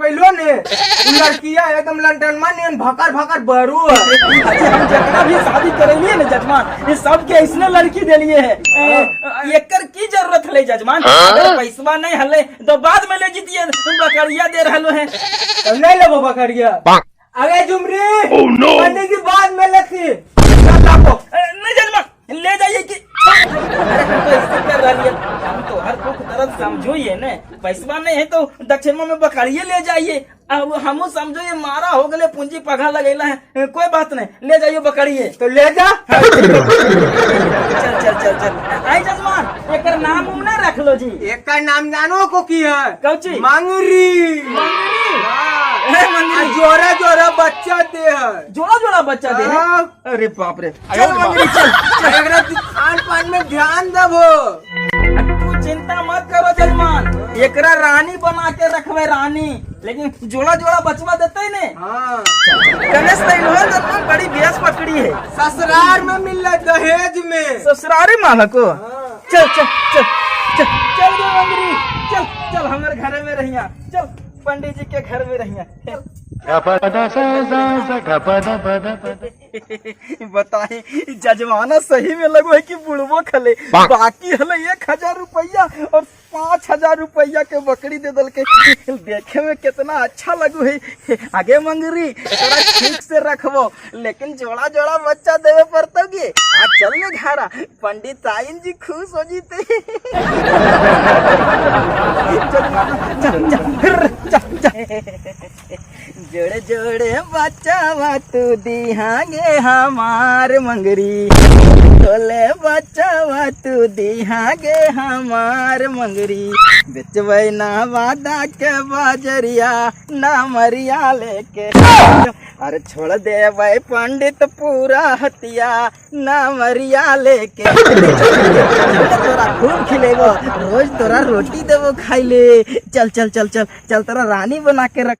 पैलो ने उ लड़किया एकदम लंटनमा नियन भकर भकर बरू है। अच्छा, हम जितना भी शादी करेलिए ना जजमान, ये सब के इसने लड़की देलिए है। एकर की जरूरत हले जजमान? अगर पैसवा नहीं हले तो बाद में ले जीतिए, बकरिया दे रहलो है। तब नहीं लेबो बकरिया। अरे झुमरी, पंडित जी बाद में लेती। चल लाबो। नहीं जजमान, ले जाइए कि अरे हम तो ऐसे कर रही है, हम तो हर दुख दर्द समझो ही है ने। पैसवा नहीं है तो दक्षिणवा में बकरिए ले जाइए। अब हमू समझो ये मारा हो गले, पूंजी पघा लगेला है। कोई बात नहीं, ले जाइए बकरिए। तो ले जा। चल चल चल चल। आई जजमान, एकर नाम उम ना रख लो जी। एकर नाम जानो को की है? कौची? मंगरी। मंगरी। हाँ। ए, मंगरी। आ जोड़ा जोड़ा बच्चा दे है। जोड़ा जोड़ा बच्चा दे है? हाँ। अरे बाप रे, चल मंगरी चल। एकरा तू खान पान में ध्यान देबो। तू चिंता मत करो जजमान, एकरा रानी बना के रखबे रानी, लेकिन जोड़ा जोड़ा बचवा देते ने। हाँ। गणेश तैलो है जजमान, बड़ी बेस पकड़ी है। ससुराल में मिल दहेज में। ससुरारी माला को। हाँ। चल चल चल चल चल गे मंगरी, चल चल हमारे घर में रहिया, चल पंडित जी के घर में रहिया। बताई जजमाना सही में लगो है कि बुढ़बो खले। बाकी हले 1000 रुपया और 5000 रुपया के बकरी दे दल के। देखे में कितना अच्छा लगो है। आगे मंगरी, थोड़ा ठीक से रखबो, लेकिन जोड़ा जोड़ा बच्चा देवे पड़तोगे। आ चल ले घरा, पंडित आइन जी खुश हो जीते। जजमाना चल चल चल चल। जोड़े जोड़े बच्चा तू दिहागे हमार मंगरी, तोले बच्चा तू दिहागे हमार मंगरी, बेचबै ना वादा के बाजरिया ना मरिया लेके। अरे छोड़ देबै पंडित पूरा हतिया ना मरिया लेके। तोरा खूब खिलेबो, रोज तोरा रोटी देबो खाइले। चल चल चल चल चल, तोरा रानी बना के रख।